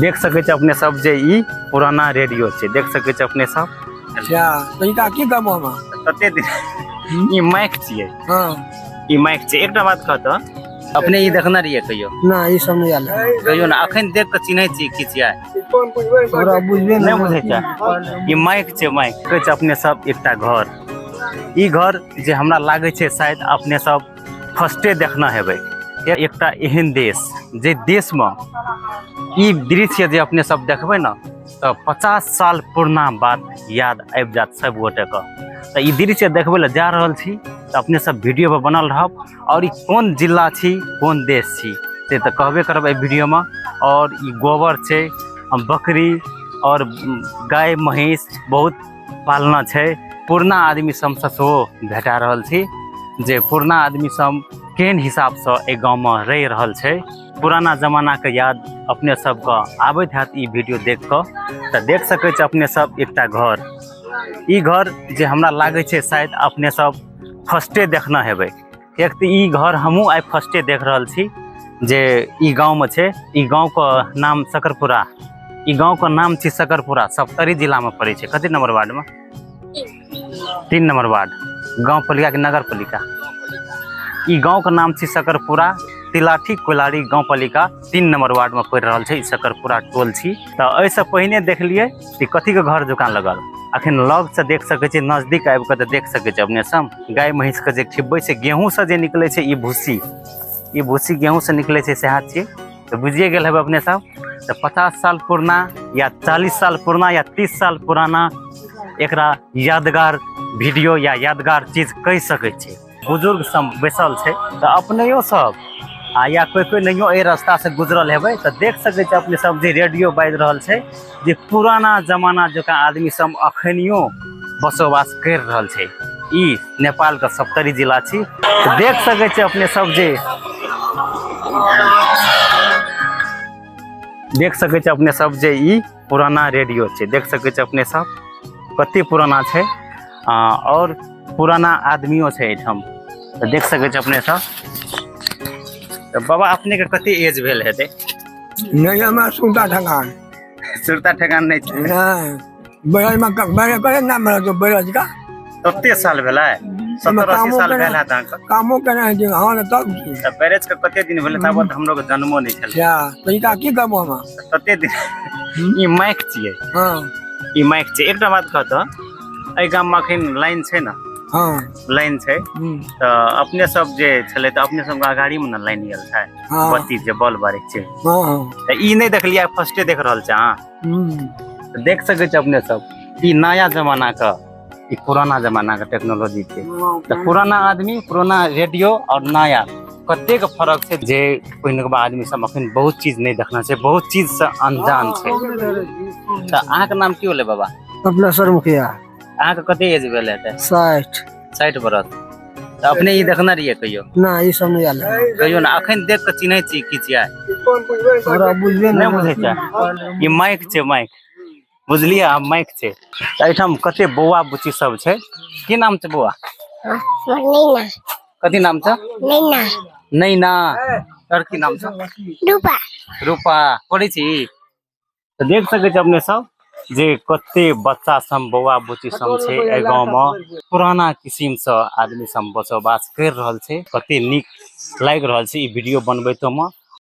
देख सकै छी अपने सब जे ई पुराना रेडियो छै, देख सकै छी अपने सब। अच्छा, तनिका की कहबो हम? कते दिन ई माइक छियै? हाँ। ई माइक छै। एकटा बात कहतऽ, अपने ई देखने रहियै कहियो? ना, ई सब नहि आयल। कहियो ना? अखन देख के चिन्है छी की छियै? हमरा बुझबे नहि बुझै छै। ई माइक छै, माइक कहै छै अपने सब। एकटा घर, ई घर जे हमरा लागै छै शायद अपने सब फर्स्टे देखना हेबै। एकटा एहन देश जे देशमे ई दृश्य जे अपने सब देखबै ने तऽ 50 साल पुरना बात याद आबि जायत सब गोटेके। तऽ ई दृश्य देखबै लए जा रहल छी, तऽ अपने सब वीडियो पर बनल रहब। और ई कोन जिला छी, कोन देश छी, से तऽ कहबे करब एहि वीडियोमे। और ई गोबर छै, बकरी और गाय महींस बहुत पालना छै। पुरना आदमी सबसँ सेहो भेटा रहल छी जे पुरना आदमी सब केहन हिसाबसँ एहि गाँवमे रहि रहल छै। पुराना जमानाके याद अपने सबके आबैत हैत ई वीडियो देख कऽ। तऽ देख सकै छी अपने सब एकटा घर, ई घर जे हमरा लागै छै शायद अपने सब फर्स्टे देखने हेबै। एक तऽ ई घर हमहूँ आइ फर्स्टे देख रहल छी जे ई गाँवमे छै। ई गाँवके नाम सकरपुरा, ई गाँवके नाम छी सकरपुरा, सप्तरी जिलामे पड़ै छै। कते नंबर वार्डमे? 3 नंबर वार्ड। गाँव पालिका कि नगर पालिका? ई गाँवके नाम छी सकरपुरा, तिलाठी कोइलारी गाँव पालिका 3 नंबर वार्डमे पड़ि रहल छै। ई सकरपुरा टोल छी। तऽ एहिसँ पहिने देखलियै कि कथीके घर जकाँ लगल, अखन लगसँ देख सकै छी, नजदीक आबि कऽ तऽ देख सकै छी अपने सब। गाय महींसके जे खिबै छै, गेहूँसँ जे निकलै छै ई भूसी, ई भूसी गेहूँसँ निकलै छै, सएह छियै। तऽ बुझिए गेल हेबै अपने सब। तऽ 50 साल पुरना या 40 साल पुरना या 30 साल पुराना एकरा यादगार वीडियो या यादगार चीज कहि सकै छै। बुजुर्ग सब बैसल छै, तऽ अपनेयो सब आ या कोइ कोइ नहियो एहि रास्ता से गुजरल हेबै तऽ देख सकै छै अपने सब जे रेडियो बाजि रहल छै, जे पुराना जमाना जकाँ आदमी सब अखनियो बसोबास करि रहल छै। ई नेपाल के सप्तरी जिला छी। देख सकै छै अपने सब जे, देख सकै छै अपने सब जे ई पुराना रेडियो छै। देख सकै छै अपने सब कते पुराना छै और पुराना आदमियो छै एहिठाम। तऽ देख सकै छै अपने सब। तऽ बाबा, अपने के कते एज भेल हेतै? नहीं, हमरा सुनता ठेकान। सुरता ठेकान नहि छै? नहीं, बरज में बरज करे ना, बरज तो बरज का। कते साल भेलै? 70-80 कामो साल केना- भेल हैत अहाँके? कामो केना हेतै? हाँ, तब की? तऽ बैरेज के कते दिन भेलै? ताबत हमरो के जन्मो नहि छलै। अच्छा, तनिका की कहबो हम? कते दिन ई माइक छियै? हाँ। ई माइक छै। एकटा बात कहतऽ, एहि गाममे अखन लाइन छै ने? हाँ। लाइन छै। तऽ अपने सब जे छलै तऽ अपने सबके अगाड़ी मे ने लाइन गेल छै? हाँ। बत्ती जे बल्ब बारै छै। हाँ हाँ। तऽ ई नहि देखलियै, फर्स्टे देख रहल छै अहाँ? तऽ देख सकै छी अपने सब, ई नया जमाना के, ई पुराना जमाना के टेक्नोलॉजी छै। तऽ पुराना आदमी, पुराना रेडियो और नया कतेक फरक छै जे पहिलुका आदमी सब अखन बहुत चीज नहि देखना छै, बहुत चीज से अनजान छै। तऽ अहाँके नाम की होलै बाबा? अपना सर मुखिया। अहाँके कते एज भेल हेतै? 60। 60 बरस। तऽ अपने ई देखने रहियै कहियो? ना, ई सब नहि आयल। कहियो ना? अखन देख के चिन्है छी की छियै? हमरा बुझबे नहि बुझै छै। ई माइक छै, माइक बुझलियै? आब माइक छै। तऽ एहिठाम कते बौआ बुच्ची सब छै। की नाम छै बौआ? नैना। कथी नाम छै? नैना। नैना। तोहर की नाम छौ? रूपा। रूपा। पढ़ै छी? तऽ देख सकै छी अपने सब जे कते बच्चा सब, बौआ बुच्ची सब छै एहि गाँव मे। पुराना किसिम से आदमी सब बसोबास करि रहल छै। कते नीक लागि रहल छै ई वीडियो बनबैतो मे।